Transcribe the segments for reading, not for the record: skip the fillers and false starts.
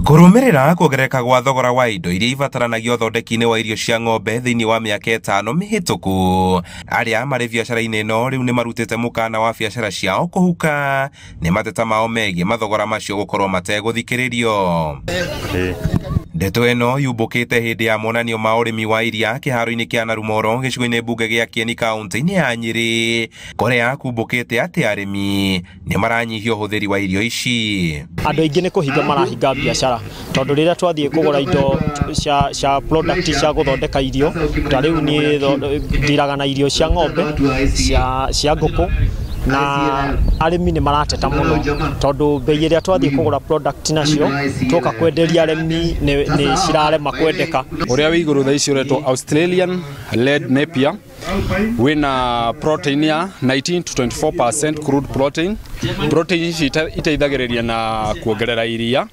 Kũrũmĩrĩra kuongerereka gwa thogora wa indo iria ibataranagia ũthondeki-inĩ wa irio cia ng'ombe thĩinĩ wa mĩaka 5 mĩhĩtũku, arĩa marĩ biacara-inĩ ĩno rĩu nĩ marutĩte mũkana wa biacara ciao kũhuka nĩ mateta mao megiĩ mathogora macio gũkorwo mategũthikĩrĩrio. Ndeto ĩno yumbũkĩte hĩndĩ ya monanio ma ũrĩmi wa iria kĩharo-inĩ kĩa Narumoro gĩcigo-inĩ mbunge gĩa Kieni kaunti-inĩ ya Nyĩrĩ, kũrĩa kumbũkĩte atĩ arĩmi nĩ maranyihia ũhũthĩri wa irio ici. Andũ aingĩ nĩ kũhinga marahinga biacara tondũ rĩrĩa twathiĩ kũgũra indo cia product cia gũthondeka irio, ta rĩu niĩ ndiraga na irio cia ng'ombe, cia ngũkũ, na arĩmi nĩ marateta mũno tondũ bei ĩrĩa twathiĩ kũgũra product nacio twoka kwenderia arĩmi nĩ cirarema kwendeka. Ũrĩa wĩ igũrũ thaa ici ũretwo Australian Red Napier, wĩna protein ya 19 to 24% crude protein. Protein ici iteithagĩrĩria na kuongerera iria,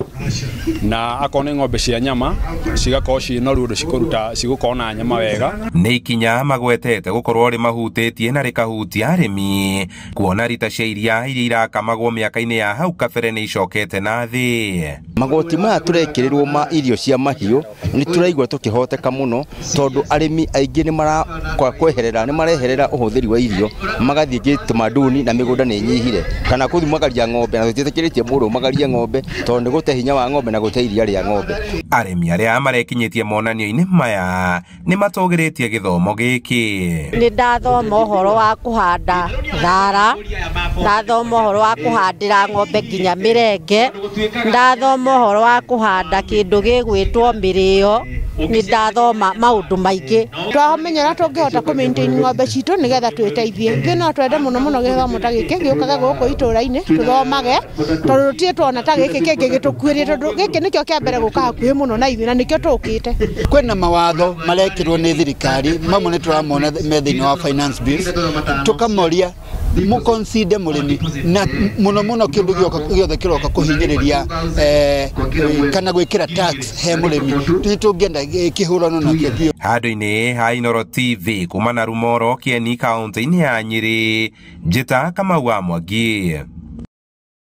na akorwo nĩ ng'ombe cia nyama cigakorwo ciĩ noru ũndũ cikũruta cigũkorwo na nyama wega. Nĩ ikinya magwetete gũkorwo rĩmahutĩtie na rĩkahutia arĩmi, kuona rita cia iria iria irakamagwo mĩaka-inĩ ya hau kabere nĩ icokete na thĩ. Magoti maya tũrekĩrĩrwo ma irio cia mahiũ nĩ tũraigua tũkĩhoteka mũno tondũ arĩmi aingĩ nĩ marakweherera, nĩ mareherera ũhũthĩri wa irio magathiĩ gĩtamaduni na mĩgũnda nĩ ĩnyihire, kana kũthumagaria ng'ombe, na tũtiĩtĩkĩrĩtie mũndũ ũmagarie ng'ombe tondũ nĩ gũte hinya wa ng'ombe na gũte iria rĩa ng'ombe. Arĩmi arĩa marekinyĩtie monanio-inĩ maya nĩ matũgĩrĩtie gĩthomo gĩkĩ. Nĩ ndathoma ũhoro wa kũhanda thara, ndathoma ũhoro wa kũhandĩra ng'ombe nginya mĩrenge, ndathoma ũhoro wa kũhanda kĩndũ gĩgwĩtwo mĩrĩo, nĩ ndathoma maũndũ maingĩ. Twamenya ũrĩa tũngĩhota kũ maintain ng'ombe citũ nĩgetha twĩteithie. Ithuĩ no twende mũno mũno gĩthomo ta gĩkĩ gĩũkage gũkũ itũũra-inĩ tũthomage, tondũ tũtirĩ tuona ta gĩkĩ kĩngĩ gĩtũkuĩrĩte, tondũ gĩkĩ nĩkĩo kĩa mbere gũka hakuhĩ mũno na ithuĩ na nĩkĩo tũkĩte. Kwĩna mawatho marekĩrwo nĩ thirikari, mamwe nĩ tũramona me thĩinĩ wa finance bills, tũkamoria mũconsider mũrĩmi na mũno mũno kĩndũ gĩothe kĩroka kũhinyĩrĩria kana gwĩkĩra tax he mũrĩmi, nĩ tũngĩenda kĩhũrano nakĩo biũ. Handũ-inĩ ha Inooro TV kuma Narumoro, Kieni, kaunti-inĩ ya Nyĩrĩ, Njĩta Kamau wa Mwangi.